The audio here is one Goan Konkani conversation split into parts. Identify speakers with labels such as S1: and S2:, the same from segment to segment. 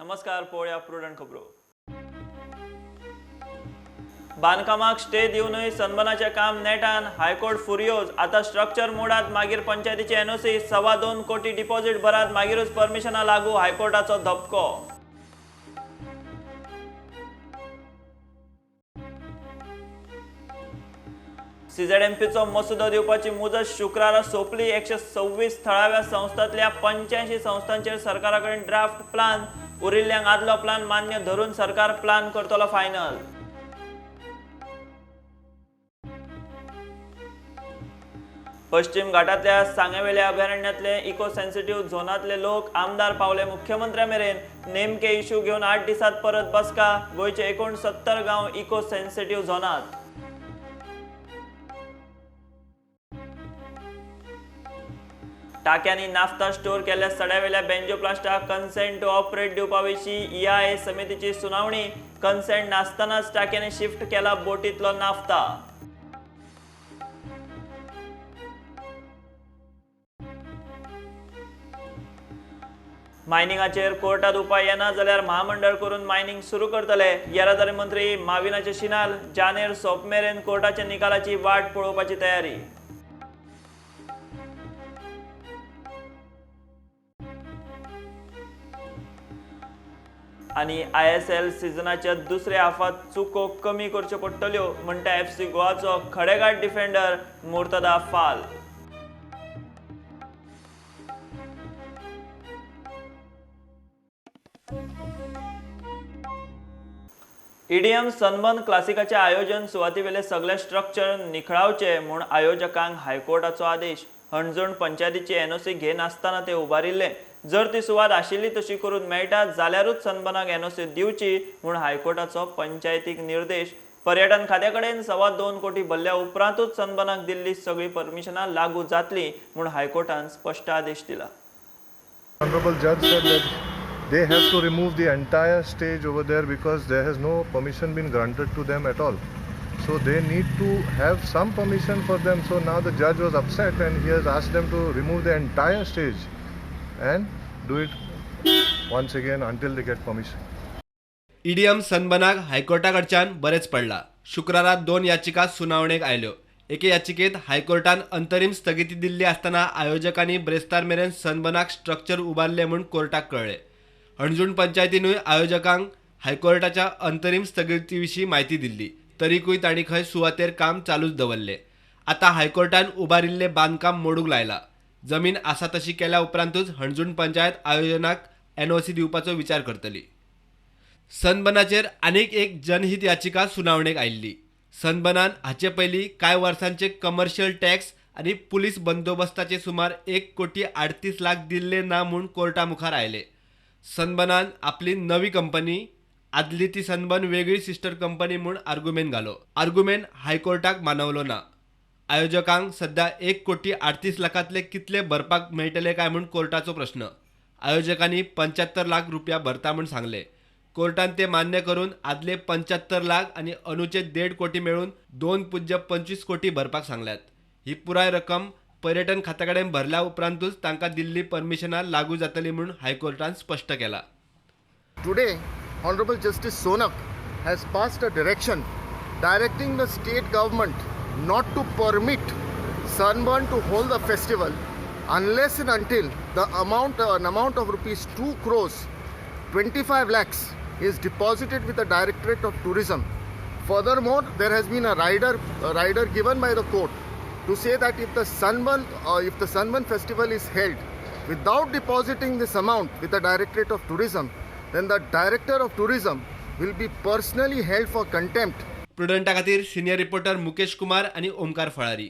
S1: नमस्कार, पळोवया प्रुडंट खबरो. बांदकामाक स्टे दिवनूय सनबर्नाचें काम नेटान, हायकोर्ट फुर्योज. आतां स्ट्रक्चर मोडात, मागीर पंचायतीची एनओसी, 2.25 कोटी डिपॉझिट भरात, मागीरूच परमिशनां लागू, हायकोर्टाचो धपको. सीझेडएमपीचो मसुदो दिवपाची मुजत शुक्रारा सोंपली. 126 थळाव्या संस्थांतल्या 85 संस्थांचेर सरकारा कडेन ड्राफ्ट प्लान, उरिल्ल्यांक आदलो प्लान मान्य धरून सरकार प्लान करतलो फायनल. पश्चिम घाटांतल्या सांगेवेल्या अभयारण्यांतले इको सेन्सिटिव्ह झोनांतले लोक आमदार पावले मुख्यमंत्र्या मेरेन. नेमके इश्यू घेवन 8 दिसांत परत बसका. गोंयचे 69 गांव इको सेन्सिटिव्ह झोनांत. टाक्यांनी नाफ्ता स्टोर केल्ल्या सड्यावेल्या बेंजोप्लास्टाक कन्सेंट टू ऑपरेट दिवपा विशीं ईआयए समितीची सुनावणी. कन्सेंट नासतनाच टाक्यांनी शिफ्ट केला बोटींतलो नाफ्ता. मायनिंगाचेर कोर्टात उपाय येना जाल्यार महामंडळ करून मायनिंग सुरू करतले. येरादारी मंत्री माविनाचे शिनाल. जानेर सोंपमेरेन कोर्टाच्या निकालाची वाट पळोवपाची तयारी. आनी ISL सिजनाच्या दुसऱ्या हाफांत चुको कमी करच्यो पडटल्यो म्हणटा FC गोवाचो खडेगांठ डिफेंडर मुर्तदा फाल. ईडीएम सनबर्न क्लासिकाचें आयोजन सुवातीवेले सगळे स्ट्रक्चर निखळावचे म्हूण आयोजकांक हायकोर्टाचो आदेश. हणजूण पंचायतीची एनओसी घेनासतना ते उबारिल्ले. जर ती सुवात आशिल्ली तशी करून मेळटा जाल्यारूच सनबर्नाक एनओसी दिवची म्हूण हायकोर्टाचो पंचायतीक निर्देश. पर्यटन खात्या कडेन 2.25 कोटी भरल्या उपरांतूच सनबर्नाक दिल्ली सगळीं परमिशनां लागू जातली म्हूण हायकोर्टान स्पश्ट आदेश दिला.
S2: Honorable judge said that they have to remove the entire stage over there because there has no permission been granted to them at all. So they need to have some permission for them. So now the judge was upset and he has asked them to remove the entire stage and do it once again until they get permission.
S3: EDM सनबर्नाक हायकोर्टा कडच्यान बरेंच पडला. शुक्रारा 2 याचिका सुनावणेक आयल्यो. एके याचिकेत हायकोर्टान अंतरीम स्थगिती दिल्ली आसतना आयोजकांनी ब्रेस्तार मेरेन सनबर्नाक स्ट्रक्चर उबारलें म्हूण कोर्टाक कळ्ळें. हणजूण पंचायतीनूय आयोजकांक हायकोर्टाच्या अंतरीम स्थगिती विशीं म्हायती दिल्ली, तरीकूय तांणी खंय सुवातेर काम चालूच दवरलें. आतां हायकोर्टान उबारिल्लें बांदकाम मोडूंक लायलां. जमीन आसा तशी केल्या उपरांतूच हणजूण पंचायत आयोजनाक एनओसी दिवपाचो विचार करतली. सनबर्नाचेर आनीक एक जनहीत याचिका सुनावणेक आयिल्ली. सनबर्नान हाचे पयलीं कांय वर्सांचे कमर्शियल टॅक्स आनी पुलीस बंदोबस्ताचे सुमार 1,38,00,000 दिल्ले ना म्हूण कोर्टा मुखार आयले. सनबर्नान आपली नवी कंपनी आदली ती सनबर्न वेगळी सिस्टर कंपनी म्हूण आर्गुमेंट घालो. आर्गुमेंट हायकोर्टाक मानवलो ना. आयोजकांक सद्या 1,38,00,000 कितले भरपाक मेळटले काय म्हूण कोर्टाचो प्रश्न. आयोजकांनी 75 लाख रुपया भरता म्हूण सांगले. कोर्टान ते मान्य करून आदले 75 लाख आनी अनुचे 1.5 कोटी मेळून 2.25 कोटी भरपाक सांगल्यात. ही पुराय रक्कम पर्यटन खात्या कडेन भरल्या उपरांतूच तांकां दिल्ली परमिशनां लागू जातली म्हूण हायकोर्टान स्पश्ट केला.
S4: Today, Honorable Justice Sonak has passed a direction directing the state government not to permit Sunburn to hold the festival unless and until the an amount of rupees 2 crores 25 lakhs is deposited with the Directorate of Tourism. Furthermore, there has been a rider given by the court to say that if the Sunburn festival is held without depositing this amount with the Directorate of Tourism, then the Director of Tourism will be personally held for contempt.
S3: प्रुडंटा खातीर सिनियर रिपोर्टर मुकेश कुमार आनी ओमकार फळारी.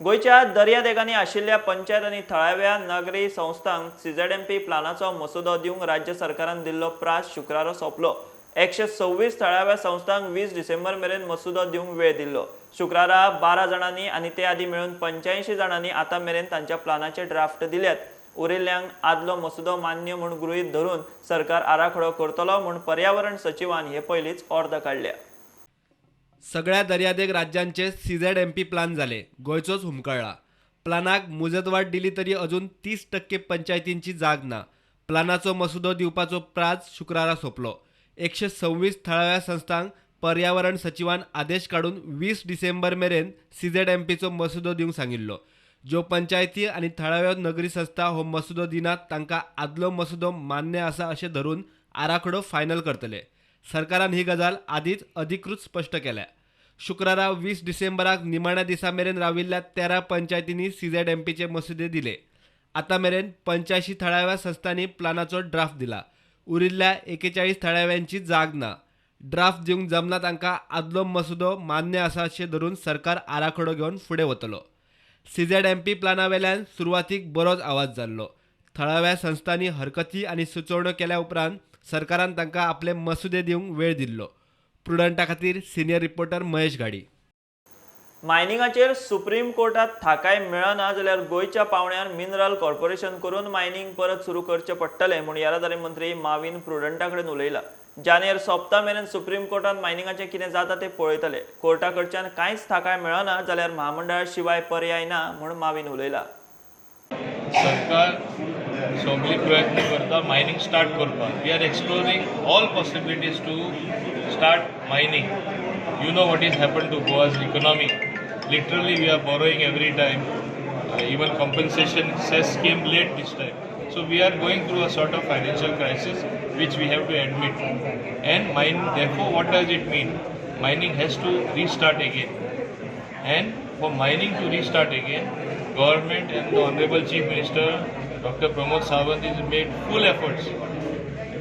S1: गोंयच्या दर्यादेगांनी आशिल्ल्या पंचायत आनी थळाव्या नगरी संस्थांक सीझेडएमपी प्लानाचो मसुदो दिवंक राज्य सरकारान दिल्लो प्रास शुक्रारा सोंपलो. 126 थळाव्या संस्थांक 20 डिसेंबर मेरेन मसुदो दिवंक वेळ दिल्लो. शुक्रारा 12 जाणांनी आनी ते आदीं मेळून 85 जाणांनी आतां मेरेन तांच्या प्लानाचे ड्राफ्ट दिल्यात. उरिल्ल्यांक आदलो मसुदो मान्य म्हूण गृहीत धरून सरकार आराखडो करतलो म्हूण पर्यावरण सचिवान हे पयलींच ऑर्द काडल्या.
S3: सगळ्या दर्यादेग राज्यांचे सीझेडएमपी प्लान जाले, गोंयचोच हुमकळ्ळा. प्लानाक मुजतवाड दिली तरी अजून 30% पंचायतींची जाग ना. प्लानाचो मसुदो दिवपाचो प्राज शुक्रारा सोंपलो. 126 थळाव्या संस्थांक पर्यावरण सचिवान आदेश काडून 20 डिसेंबर मेरेन सीझेडएमपीचो मसुदो दिवंक सांगिल्लो. ज्यो पंचायती आनी थळाव्यो नगरी संस्था हो मसुदो दिनात तांकां आदलो मसुदो मान्य आसा अशें धरून आराखडो फायनल करतले. सरकारान ही गजाल आदींच अधिकृत स्पश्ट केल्या. शुक्रारा 20 डिसेंबराक निमाण्या दिसा मेरेन राविल्ल्या 13 पंचायतींनी सीझेडएमपीचे मसुदे दिले. आतां मेरेन 85 थळाव्या संस्थांनी प्लानाचो ड्राफ्ट दिला. उरिल्ल्या 41 थळाव्यांची जाग ना. ड्राफ्ट दिवंक जमना तांकां आदलो मसुदो मान्य आसा अशें धरून सरकार आराखडो घेवन फुडें वतलो. सीझेडएमपी प्लाना वेल्यान सुरवातीक बरोच आवाज जाल्लो. थळाव्या संस्थांनी हरकती आनी सुचोवण्यो केल्या उपरांत सरकारान तांकां आपले मसुदे दिवंक वेळ दिल्लो. प्रुडंटा खातीर सिनियर रिपोर्टर महेश घाडी.
S1: मायनिंगाचेर सुप्रीम कोर्टात थाकाय मेळना जाल्यार गोंयच्या पावंड्यार मिनरल कॉर्पोरेशन करून मायनिंग परत सुरू करचें पडटलें म्हूण येरादारी मंत्री माविन प्रुडंटा कडेन उलयला. जानेर सोंपता मेरेन सुप्रीम कोर्टात मायनिंगाचें कितें जाता तें पळयतले. कोर्टा कडच्यान कांयच थाकाय मेळना जाल्यार म्हामंडळा शिवाय पर्याय ना म्हूण माविन उलयला.
S5: सरकार सगळी प्रयत्न करता मायनिंग स्टार्ट करपाक. We are exploring all possibilities to start mining. You know what is happen to Goa's economy. Literally we are borrowing every time. Even compensation cess came late this time. So we are going through a sort of financial crisis which we have to admit. And mine, therefore, what does it mean? Mining has to restart again. And for mining to restart again, government and the Honorable Chief Minister Dr. Pramod Sawant has made full efforts.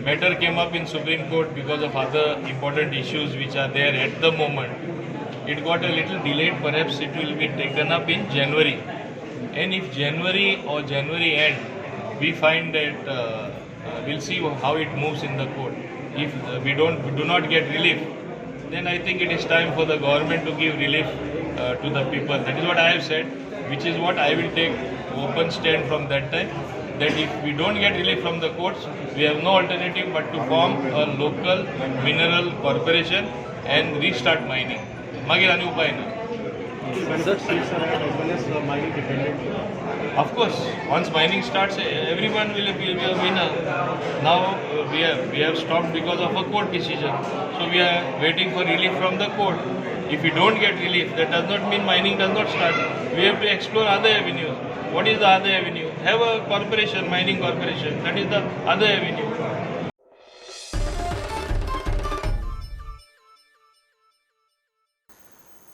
S5: Matter came up in Supreme Court because of other important issues which are there at the moment. It got a little delayed, perhaps it will be taken up in January. And if January or January end, we find that we'll see how it moves in the court. If we do not get relief, then I think it is time for the government to give relief to the people. That is what I have said, which is what I will take open stand from that time, that if we don't get relief from the courts, we have no alternative but to form a local mineral corporation and restart mining. Magir ani upay na. Of course, once mining starts, everyone will be a winner. Now we have stopped because of a court decision. So we are waiting for relief from the court. If we don't get relief, that does not mean mining does not start. We have to explore other avenues. What is the other avenue? Have a corporation, mining corporation. That is the other avenue.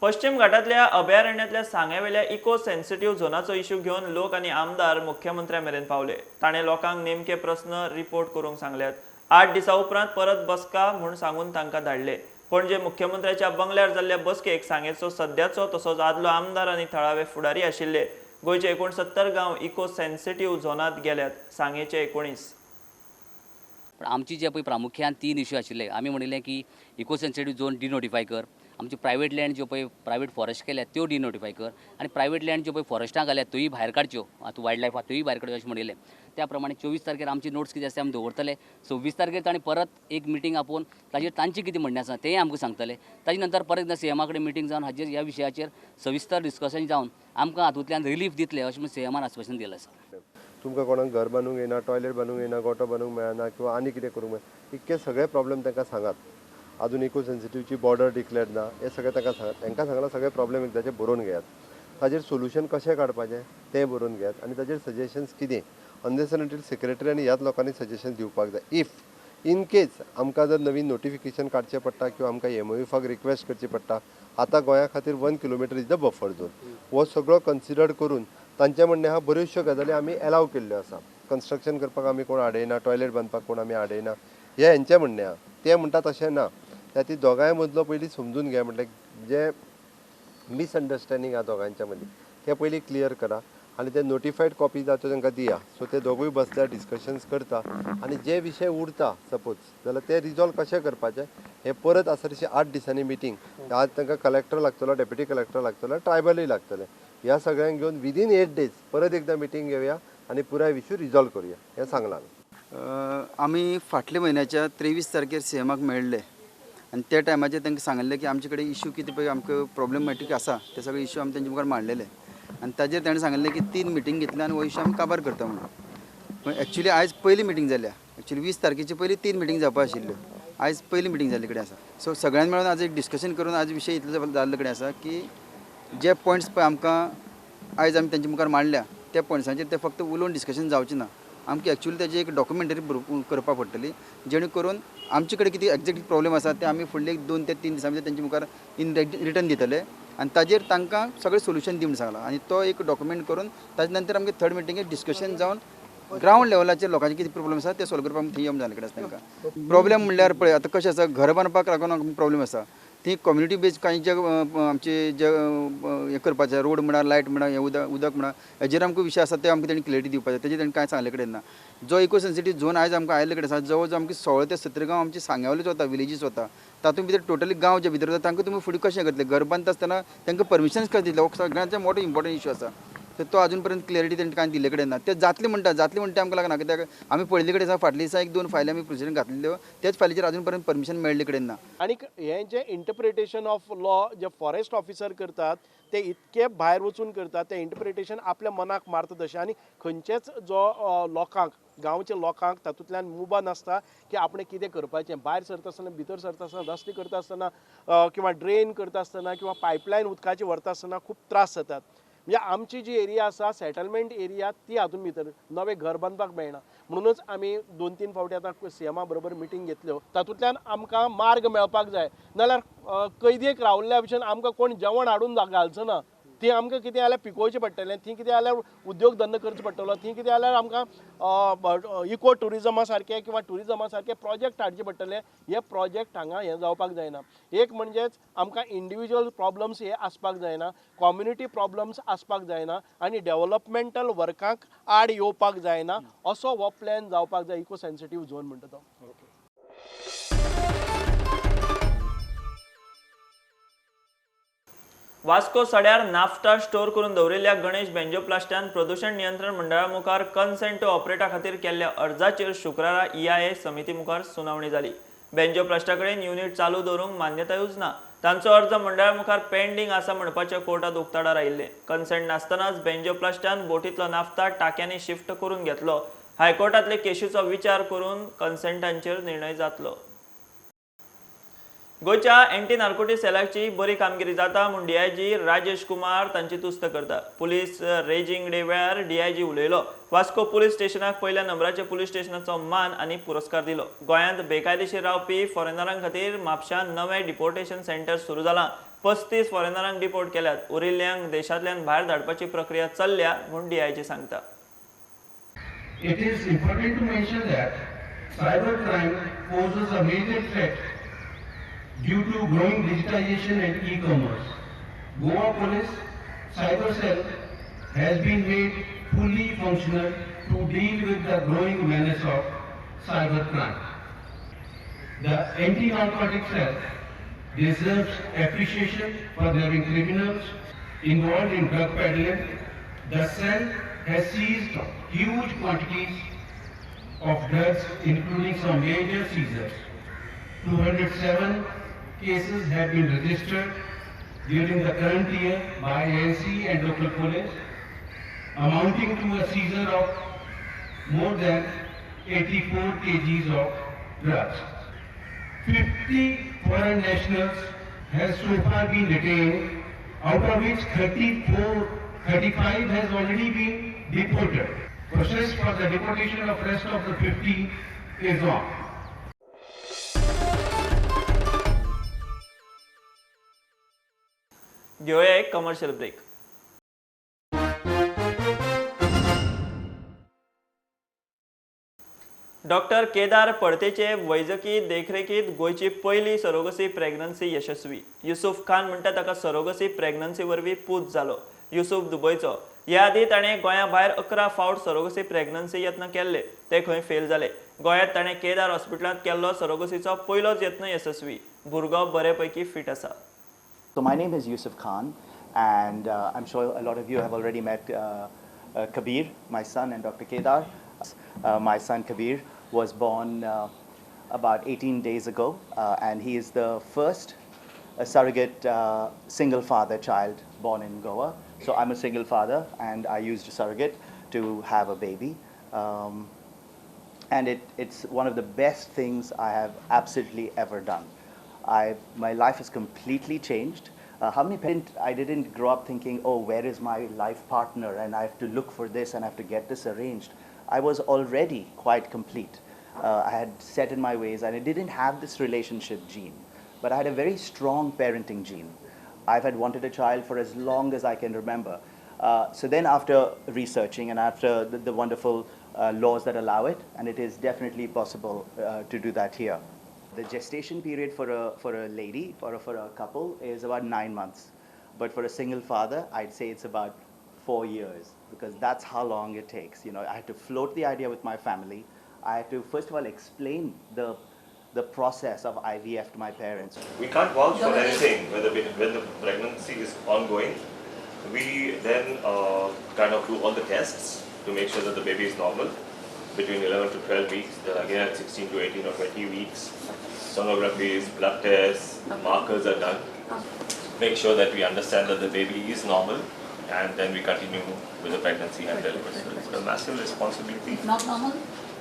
S1: पश्चिम घाटांतल्या अभयारण्यांतल्या सांग्यावेल्या इको सेन्सिटिव्ह झोनाचो इश्यू घेवन लोक आनी आमदार मुख्यमंत्र्या मेरेन पावले. ताणें लोकांक नेमके प्रस्न रिपोर्ट करूंक सांगल्यात. 8 दिसां उपरांत परत बसका म्हूण सांगून तांकां धाडले. पणजे मुख्यमंत्र्याच्या बंगल्यार जाल्ल्या बसकेक सांगेचो सद्याचो तसोच आदलो आमदार आनी थळावे फुडारी आशिल्ले. गोंयचे 69 गांव इको सेन्सिटिव्ह झोनांत गेल्यात, सांगेचे 19.
S6: पण आमची जे पळय प्रामुख्यान 3 इश्यू आशिल्ले, आमी म्हणिल्लें की इको सेन्सिटिव्ह झोन डिनोटिफाय कर, आमची प्रायवेट लँड ज्यो पळय प्रायवेट फॉरेस्ट केल्या त्यो डिनोटिफाय कर आनी प्रायवेट लँड ज्यो पळय फॉरेस्टां घाल्या त्योय भायर काडच्यो, आतां वायल्ड लायफ आहा त्योय भायर काडच्यो अशें म्हणिल्लें. त्या प्रमाणे 24 तारखेर आमची नोट्स कितें आसा आमी दवरतले. 26 तारखेर तांणी परत एक मिटींग आपोवन ताजेर तांचें कितें म्हणणें आसा तेंय आमकां सांगतले. ताजे नंतर परत एकदां सीएमा कडेन मिटींग जावन हाजेर ह्या विशयाचेर सविस्तर डिस्कशन जावन आमकां हातूंतल्यान रिलीफ दितले अशें म्हूण सीएमान आस्वासन दिलें आसा.
S7: तुमकां कोणाक घर बांदूंक येना, टॉयलेट बांदूंक येना, गोटो बांदूंक मेळना किंवा आनी कितें करूंक मेळना, इतके सगळे प्रॉब्लेम तांकां सांगात. अजून इको सेन्सिटिवची बॉर्डर डिक्लेअर ना, हे सगळें तांकां सांगात. तांकां सांगलां सगळे प्रॉब्लेम एकदाचे बरोवन घेयात, ताजेर सोल्युशन कशें काडपाचें तें बरोवन घेयात आनी ताजेर सजेशन्स कितें अनलेस एंड अंटील सेक्रेटरी आनी ह्याच लोकांनी सजेशन दिवपाक जाय. If in case आमकां जर नवीन नोटिफिकेशन काडचें पडटा किंवा आमकां एमओयूफाक रिक्वेस्ट करची पडटा, आतां गोंया खातीर 1 kilometre is the buffer zone, हो सगळो कन्सिडर करून तांचें म्हणणें आहा बऱ्योचश्यो गजाली आमी एलाव केल्ल्यो आसा. कन्स्ट्रक्शन करपाक आमी कोण आडयना, टॉयलेट बांदपाक कोण आमी आडयना, हें हेंचें म्हणणें आहा. ते म्हणटा तशें ना, त्या ती दोगांय मदलो पयलीं समजून घे, म्हटल्यार जे मिसअंडरस्टँडींग आहा दोगांच्या मदीं तें पयलीं क्लियर करा आनी ते नोटिफायड कॉपी जाता तांकां दिया. सो ते दोगूय बसल्यार डिस्कशन्स करता आनी जे विशय उरता सपोज जाल्यार ते रिजॉल्व कशें करपाचें हें परत आसा तशी 8 दिसांनी मिटींग. आज तांकां कलेक्टर लागतलो, डेप्युटी कलेक्टर लागतलो, ट्रायबलूय लागतले, ह्या सगळ्यांक घेवन विदीन 8 डेज परत एकदां मिटींग घेवया आनी पुराय इश्यू रिजॉल्व करुया हें सांगलां.
S8: आमी फाटल्या म्हयन्याच्या 23 तारखेर सीएमाक मेळ्ळे आनी त्या टायमाचेर तांकां सांगिल्लें की आमचे कडेन इश्यू कितें पळय आमकां प्रॉब्लेमॅटीक आसा ते सगळे इश्यू आमी तेंच्या मुखार मांडलेले आनी ताजेर ताणें सांगिल्लें की 3 मिटींग घेतल्या आनी हो इश्यू आमी काबार करता म्हणून. एक्चुली आयज पयली मिटींग जाल्या. एक्चुली 20 तारखेची पयली 3 मिटींग जावपा आशिल्ल्यो, आयज पयली मिटींग जाल्ले कडेन आसा. सो सगळ्यां मेळून आज एक डिस्कशन करून आज विशय इतलो जाल्ले कडेन आसा की जे पॉयंट्स पळय आमकां आयज आमी तेंच्या मुखार मांडल्या त्या पॉयंट्सांचेर ते फक्त उलोवन डिस्कशन जावचें ना, आमकां एक्चुअली तेजी एक डॉक्युमेंटरी करपाक पडटली, जेणे करून आमचे कडेन कितें एग्जॅक्ट प्रॉब्लेम आसा ते आमी फुडले 2 ते 3 दिसां भितर तेंच्या मुखार इन रिटर्न दितले आनी ताजेर तांकां सगळें सोल्युशन दी म्हूण सांगलां. आनी तो एक डॉक्युमेंट करून ताजे नंतर आमगे थर्ड मिटिंगेक डिस्कशन जावन ग्रावंड लेवलाचेर लोकांचे कितें प्रॉब्लेम आसा ते सोल्व करपाक आमी थंय येवन जाल्ले कडेन आसा. तांकां प्रॉब्लेम म्हणल्यार पळय आतां कशें आसा, घर बांदपाक लागून आमकां प्रॉब्लेम आसा. ती कम्युनिटी बेज कांय जे आमचे जे हें करपाचें, रोड म्हणा, लायट म्हणा, हें उदक म्हणा, हेजेर आमकां विशय आसा ते आमकां तेणी क्लियरिटी दिवपाक जाय. तेजेर तेणी कांय सांगले कडेन ना. जो इको सेन्सिटीव झोन आयज आमकां आयिल्ले कडेन आसा, जवळ जवळ आमकां 16 ते 17 गांव आमचे सांग्यावले वता, विलेजीस वता, तातूंत भितर टोटली गांव जे भितर वता तांकां तुमी फुडें कशें करतले? घर बांदता आसतना तांकां परमिशन्स कशें दितले? हो सगळ्यांत मोठो इम्पोर्टंट इशू आसा. तर तो अजून पर्यंत क्लियरिटी तेणी कांय दिल्ले कडेन ना. ते जातले म्हणटा, जातले म्हणटा आमकां लागना, कित्याक आमी पळयल्ले कडेन आसा फाटल्या दिसा 1-2 फायली आमी प्रोसिडींग घातलेल्यो, त्याच फायलीचेर अजून पर्यंत परमिशन मेळ्ळे कडेन ना.
S9: आनी हें जें interpretation of law J forest officer करतात ते इतके भायर वचून करतात, ते इंटरप्रिटेशन आपल्या मनाक मारता तशें, आनी खंयचेच जो लोकांक, गांवच्या लोकांक तातूंतल्यान मुबा नासता की आपणें कितें करपाचें. भायर सरता आसतना, भितर सरता आसतना, रस्ते करता आसतना किंवा ड्रेन करता आसतना किंवा पायपलायन उदकाची व्हरता आसतना खूब त्रास जातात. म्हणजे आमची जी एरिया आसा सेटलमेंट एरिया ती हातून भितर नवें घर बांदपाक मेळना, म्हणूनच आमी 2-3 फावटी आतां सीएमा बरोबर मिटींग घेतल्यो. तातूंतल्यान आमकां मार्ग मेळपाक जाय, नाजाल्यार कैदेक रावल्ल्या भशेन आमकां कोण जेवण हाडून घालचो ना. ती आमकां कितें जाल्यार पिकोवचें पडटलें, ती कितें जाल्यार उद्योग धंदो करचो पडटलो, ती कितें जाल्यार आमकां इको ट्युरिजमा सारके किंवा ट्युरिजमा सारके प्रोजेक्ट हाडचे पडटले. हे प्रोजेक्ट हांगा हें जावपाक जायना. एक म्हणजेच आमकां इंडिविज्युअल प्रॉब्लम्स हे आसपाक जायना, कम्युनिटी प्रॉब्लम्स आसपाक जायना आनी डेव्हलपमेंटल वर्काक आड येवपाक जायना, असो हो प्लॅन जावपाक जाय, इको सेन्सिटीव झोन म्हणटा तो.
S1: वास्को सड्यार नाफ्ता स्टोर करून दवरिल्ल्या गणेश बेंजोप्लास्टान प्रदूषण नियंत्रण मंडळा मुखार कन्सेंट टू ऑपरेटा खातीर केल्ल्या अर्जाचेर शुक्रारा ईआयए समिती मुखार सुनावणी जाली. बेंजोप्लास्टा कडेन युनिट चालू दवरूंक मान्यतायूच ना. तांचो अर्ज मंडळा मुखार पेंडींग आसा म्हणपाचें कोर्टात उक्ताडार आयिल्लें. कन्सेंट नासतनाच बेंजोप्लास्टान बोटींतलो नाफ्ता टाक्यांनी शिफ्ट करून घेतलो. हायकोर्टांतले केशीचो विचार करून कन्सेंटांचेर निर्णय जातलो. गोंयच्या एंटी नार्कोटिक सेलाची बरी कामगिरी जाता म्हूण डीआयजी राजेश कुमार तांची तुस्त करता. पुलीस रेजिंग डे वेळार डीआयजी उलयलो. वास्को पुलीस स्टेशनाक पयल्या नंबराचे पुलीस स्टेशनाचो मान आनी पुरस्कार दिलो. गोंयांत बेकायदेशीर रावपी फॉरेनरां खातीर म्हापशां नवें डिपोर्टेशन सेंटर सुरू जालां. 35 फॉरेनरांक डिपोर्ट केल्यात. उरिल्ल्यांक देशांतल्यान भायर धाडपाची प्रक्रिया चल्ल्या म्हूण डीआयजी सांगता.
S10: It is important to mention that cyber crime poses a major threat due to growing digitization and e-commerce. Goa Police Cyber Cell has been made fully functional to deal with the growing menace of cyber crime. The anti-narcotic cell deserves appreciation for nabbing criminals involved in drug peddling. The cell has seized huge quantities of drugs, including some major seizures. 207 cases have been registered during the current year by ANC and local police, amounting to a seizure of more than 84 kgs of drugs. 50 foreign nationals has so far been detained, out of which 35 has already been deported. Process for the deportation of rest of the 50 is on.
S1: घेऊया एक कमर्शियल ब्रेक. डॉक्टर केदार पडतेचे वैजकी देखरेखीत गोंयची पयली सरोगसी प्रेग्नन्सी यशस्वी. युसुफ खान म्हणटा ताका सरोगसी प्रेग्नन्सी वरवीं पूत जालो. युसुफ दुबयचो. ह्या आदी ताणें गोंया भायर 11 फावट सरोगसी प्रेग्नन्सी यत्न केल्ले, ते खंय फेल जाले. गोंयांत ताणें केदार हॉस्पिटलांत केल्लो सरोगसीचो पयलोच यत्न यशस्वी. भुरगो बरे पैकी फिट आसा.
S11: So my name is Yusuf Khan, and I'm sure a lot of you have already met Kabir, my son, and Dr. Kedar. My son Kabir was born about 18 days ago, and he is the first surrogate single father child born in Goa. So I'm a single father, and I used a surrogate to have a baby. And it's one of the best things I have absolutely ever done. My life has completely changed. How many parents, I didn't grow up thinking, oh, where is my life partner? And I have to look for this and I have to get this arranged. I was already quite complete. I had set in my ways and I didn't have this relationship gene, but I had a very strong parenting gene. I've had wanted a child for as long as I can remember. So then after researching and after the wonderful laws that allow it, and it is definitely possible to do that here. The gestation period for a lady, for a couple, is about 9 months. But for a single father, I'd say it's about 4 years, because that's how long it takes. You know, I had to float the idea with my family. I had to, first of all, explain the process of IVF to my parents.
S12: We can't vouch for anything when the pregnancy is ongoing. We then kind of do all the tests to make sure that the baby is normal. Between 11 to 12 weeks, then again at 16 to 18 or 20 weeks, sonographies, blood tests, markers are done. Make sure that we understand that the baby is normal, and then we continue with the pregnancy and delivery. So it's a massive responsibility.
S13: If not normal?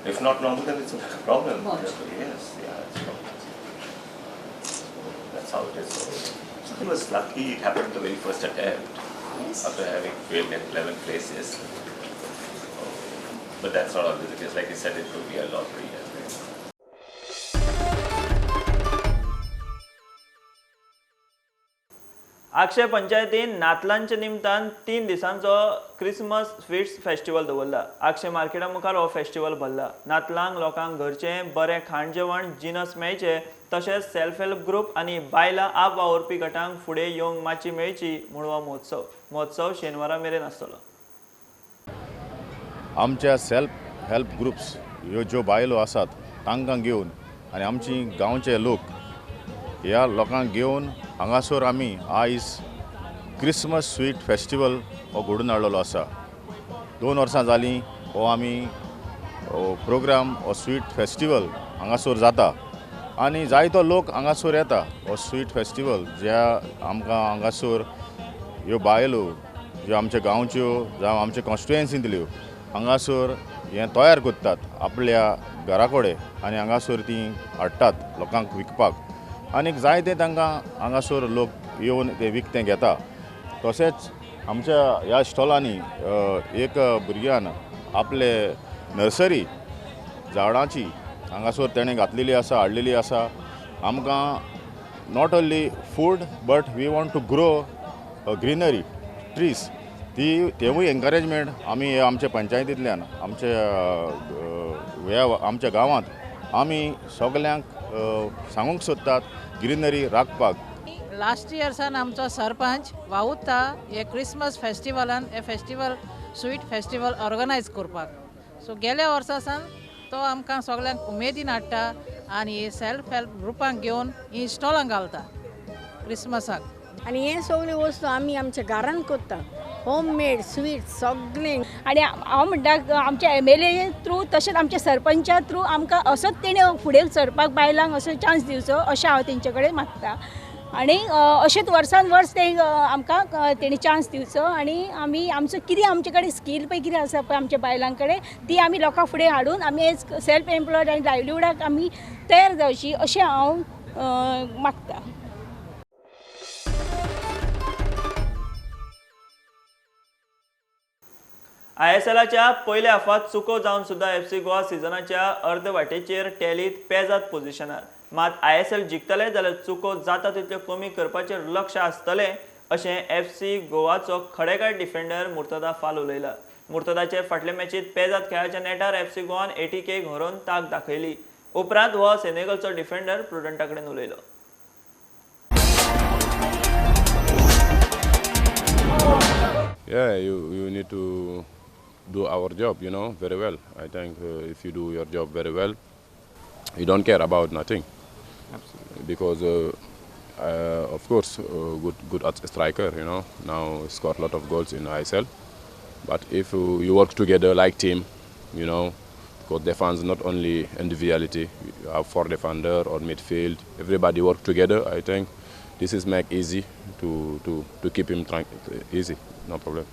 S12: If not normal, then it's a problem.
S13: What?
S12: Yes, yeah, it's a problem. So that's how it is. So I was lucky it happened the very first attempt.
S13: Yes.
S12: After having failed in 11 places. But that's not always the case. Like I said, it could be a lottery as well.
S1: Akshay पंचायतीन नातलांच्या निमतान 3 दिसांचो क्रिसमस स्वीट्स फेस्टिवल दवरला. आक्षे मार्केटा मुखार हो फेस्टिवल भरला. नातलांक लोकांक घरचें बरें खाण जेवण जिनस मेळचे, तशेंच सेल्फ हेल्प ग्रुप आनी बायलां आप वावुरपी गटांक फुडें येवंक माची मेळची म्हूण हो महोत्सव. महोत्सव शेनवारा मेरेन आसतलो.
S14: आमच्या सेल्फ हेल्प ग्रुप्स ह्यो ज्यो बायलो आसात तांकां घेवन आनी आमची गांवचे लोक ह्या लोकांक घेवन हांगासर आमी आयज क्रिसमस स्वीट फेस्टिवल हो घडोवन हाडलेलो आसा. 2 वर्सां जालीं हो आमी प्रोग्राम हो स्वीट फेस्टिवल हांगासर जाता आनी जायतो लोक हांगासर येता. हो स्वीट फेस्टिवल ज्या आमकां हांगासर ह्यो बायलो ज्यो आमच्या गांवच्यो जावं आमच्या कॉन्स्टिट्युएन्सींतल्यो हांगासर हें तयार करतात आपल्या घरा कडेन आनी हांगासर तीं हाडटात लोकांक विकपाक आनी जायते तांकां हांगासर लोक येवन ते विकतें घेता. तशेंच आमच्या ह्या स्टॉलांनी एक भुरग्यान आपले नर्सरी झाडांची हांगासर तेणें घातलेली आसा, हाडलेली आसा. आमकां not only food but we want to grow greenery trees, ती तेवूय एनकरेजमेंट आमी आमच्या पंचायतींतल्यान आमच्या आमच्या गांवांत आमी सगल्यांक सांगूंक सोदतात ग्रिनरी राखपाक.
S13: लास्ट इयर्सान आमचो सरपंच वावुरता हे क्रिसमस फेस्टिवलान हे फेस्टिवल स्वीट फेस्टिवल ऑर्गनायज करपाक. सो गेल्या वर्सा सावन तो आमकां सगल्यांक उमेदीन हाडटा आनी सेल्फ हेल्प ग्रुपांक घेवन ही स्टॉलां घालता क्रिसमसाक.
S15: आनी हे सगळे वस्तू आमी आमच्या घरान करता, होम मेड स्वीट सगळें. आनी हांव म्हणटा आमच्या MLA through तशेंच आमच्या सरपंचा थ्रू आमकां असोच तेणें फुडें सरपाक बायलांक असो चान्स दिवचो अशें हांव तेंचे कडेन मागता. आनी अशेंच वर्सान वर्स ते आमकां तेणी चान्स दिवचो आनी आमी आमचो कितें आमचे कडेन स्कील पळय कितें आसा पळय आमच्या बायलां कडेन ती आमी लोकां फुडें हाडून आमी एज सेल्फ एम्प्लॉयड आनी लायवलीहुडाक आमी तयार जावची अशें हांव मागता.
S1: ISLच्या पयल्या हाफांत चुको जावन सुद्दां FC Goa सिजनाच्या अर्द वाटेचेर टॅलीत पेजात पोझिशनार. मात ISL जिखतले जाल्यार चुको जाता तितल्यो कमी करपाचेर लक्ष आसतलें अशें FC गोवाचो खडेगांठ डिफेंडर मुर्तदा फाल उलयला. मुर्तदाचे फाटले मॅचीत पेजात खेळाच्या नेटार FC गोवान ATK हरोवन ताक दाखयली. उपरांत हो सेनेगलचो डिफेंडर प्रुडंटा कडेन उलयलो.
S16: Yeah, you need to do our job, you know, very well. I think if you do your job very well, you don't care about nothing. Absolutely. Because, of course, good striker, you know, now scored a lot of goals in ISL. But if you work together like team, you know, because defense not only individuality, you have four defender or midfield, everybody work together. I think this is make easy to keep him easy, no problem.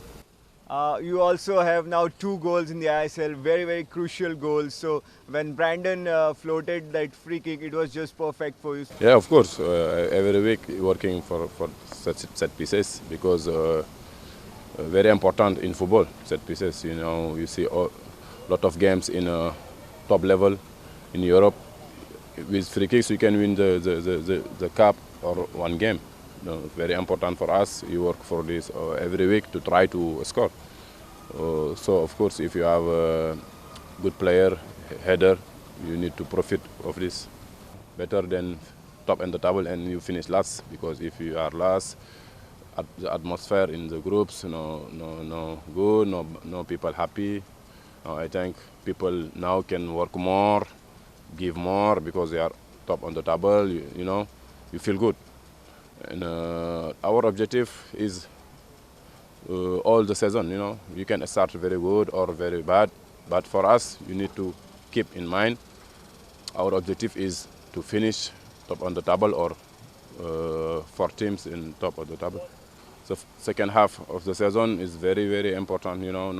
S17: You also have now 2 goals in the ISL, very, very crucial goals. So when Brandon floated that free kick, it was just perfect for you.
S16: Yeah, of course. Every week working for set pieces, because very important in football, set pieces. You know, you see a lot of games in top level in Europe. With free kicks, you can win the cup or one game. You know, very important for us. You work for this every week to try to score. So of course, if you have a good player, header, you need to profit of this. Better than top in the table and you finish last, because if you are last, the atmosphere in the groups no good, no people happy. I think people now can work more, give more, because they are top on the table. You know, you feel good. And our objective is all the season, you know, you can start very good or very bad, but for us, you need to keep in mind our objective is to finish top on the table or 4 teams in top of the table. The second half of the season is very, very important, you know,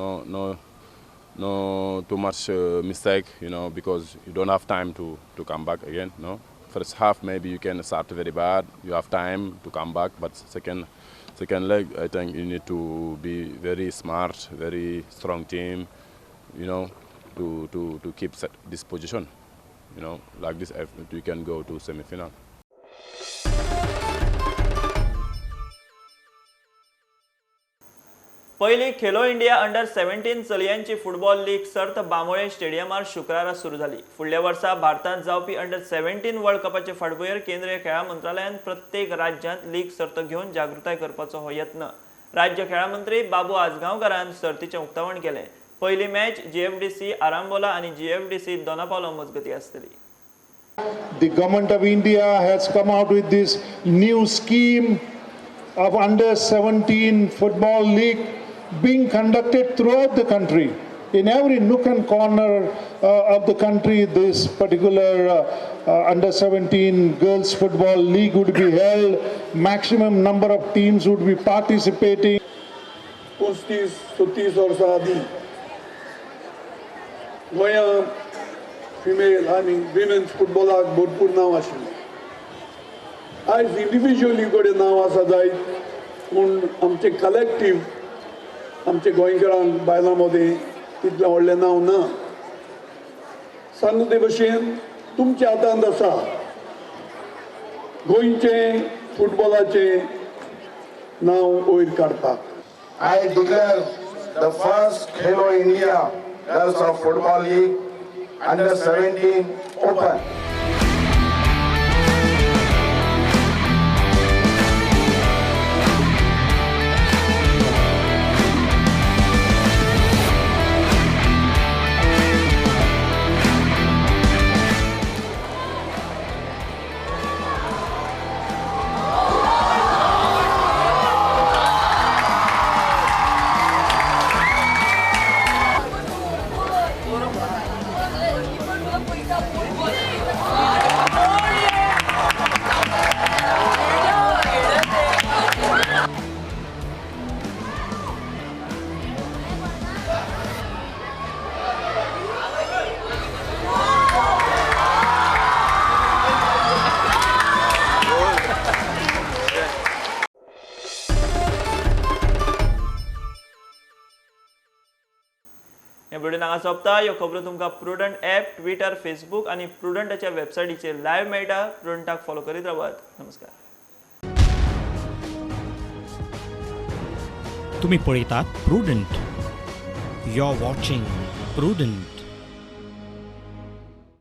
S16: no too much mistake, you know, because you don't have time to come back again, no. First half maybe you can start very bad, you have time to come back, but second leg, I think you need to be very smart, very strong team, you know, to keep this position, you know, like this you can go to semi-final.
S1: पहिली खेलो इंडिया अंडर 17 चलयांची फुटबॉल लीग सर्त बांबोळे स्टेडियमार शुक्रारा सुरू जाली. फुडल्या वर्सा भारतांत जावपी अंडर 17 वर्ल्ड कपाचे फाटभुंयेर केंद्रीय खेळां मंत्रालयान प्रत्येक राज्यांत लीग सर्त घेवन जागृताय करपाचो हो यत्न. राज्य खेळां मंत्री बाबू आजगांवकारान सर्तीचें उक्तावण केलें. पहिली मॅच जीएफडीसी आरांबोला आनी जीएफडीसी दोनापावलो मजगती आसतली.
S18: The government of India has come out with this new scheme of under 17 football league being conducted throughout the country. In every nook and corner of the country, this particular under 17 girls football league would be held. Maximum number of teams would be participating.
S19: 35-36 वर्सां आदीं गोंयांत फिमेल आनी विमेन्स फुटबॉलाक भरपूर नांव आशिल्लें. आयज इंडिविज्युअली कडेन नांव आसा जायत, पूण आमचें कलेक्टीव आमच्या गोंयकारांक बायलां मदीं तितलें व्हडलें नांव ना. सांगू ते भशेन तुमच्या हातांत आसा गोंयचें फुटबॉलाचें नांव वयर काडपाक.
S20: I declare the first Khelo India Girls of Football League under 17 open.
S1: हे बुलेटिन हांगा सोंपता. ह्यो खबरो तुमकां प्रुडंट ॲप, ट्विटर, फेसबूक आनी प्रुडंटाच्या वेबसायटीचेर लायव्ह मेळटा. प्रुडंटाक फॉलो करीत रावात. नमस्कार.
S21: तुम्ही पळयतात Prudent. You are watching Prudent.